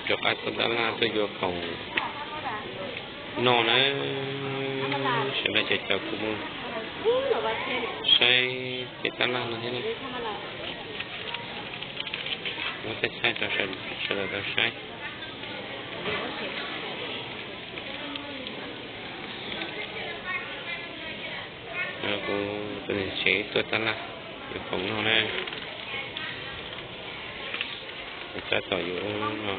Rov qab tuaj tab laj tuaj yuav khoom noj na. Sawv daws caum caum kuv mus saib tej tab laj no thiab na. Muab thaij thaij rau sawv daws tau saib. Kuv tus niam tsev tuaj tab laj yuav khoom noj na. Tab tom yuav no,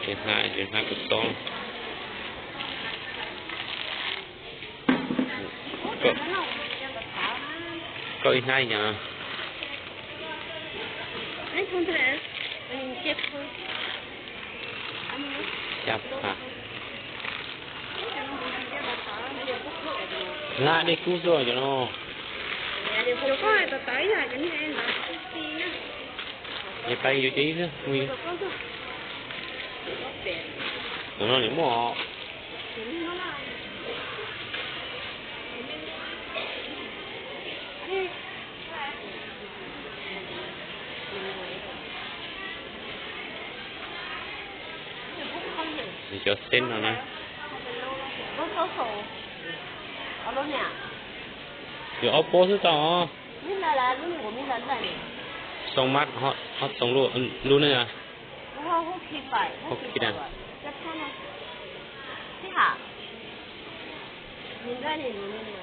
hnab, hnab kuv txob. Koj ib hnab li cas? Xya phav. Hlab dej kub xwb cov no. Es pab yuav cov ib xwb. Tus no nws muaj os. Nws cov xeb no na. Yog ob pob xwb tau. Xoo mab, ob xoo lub ne.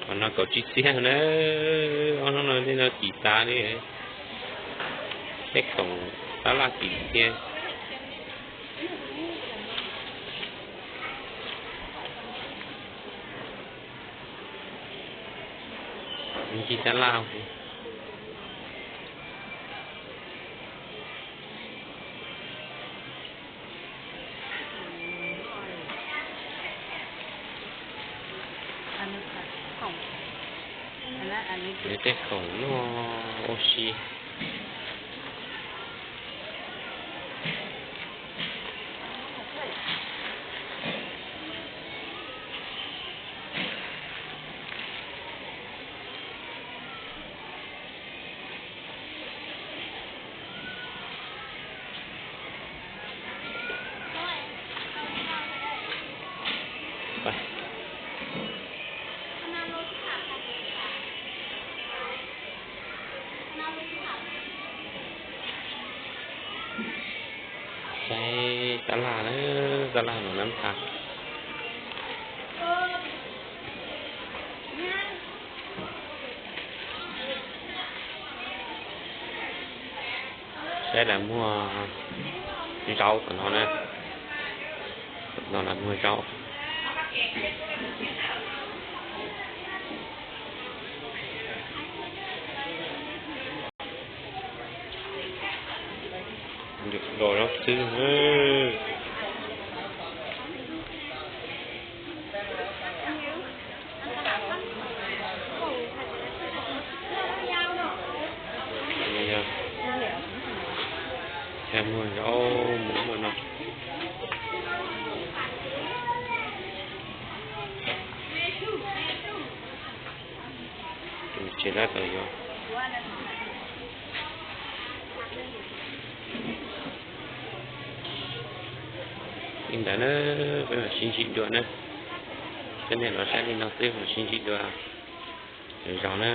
Qhov no kaum tsib txhiab na. Ob hnub no li no kim tas li. Tej khoom tab laj kim tiag. Ncig tab laj. Tej khoom noj ua si. Saib tab laj na, tab laj no nab tha. Saib lawv muag zaub tom no na. Tom no lawv muag zaub. Los zaub xwb. Muag zaub mus ua no. Tus tsev tab tom yuav. Li ntawd na, peb mam sib ntsib dua na. Peb niaj los saib li no xwb, mam sib ntsib dua lwm zaus na.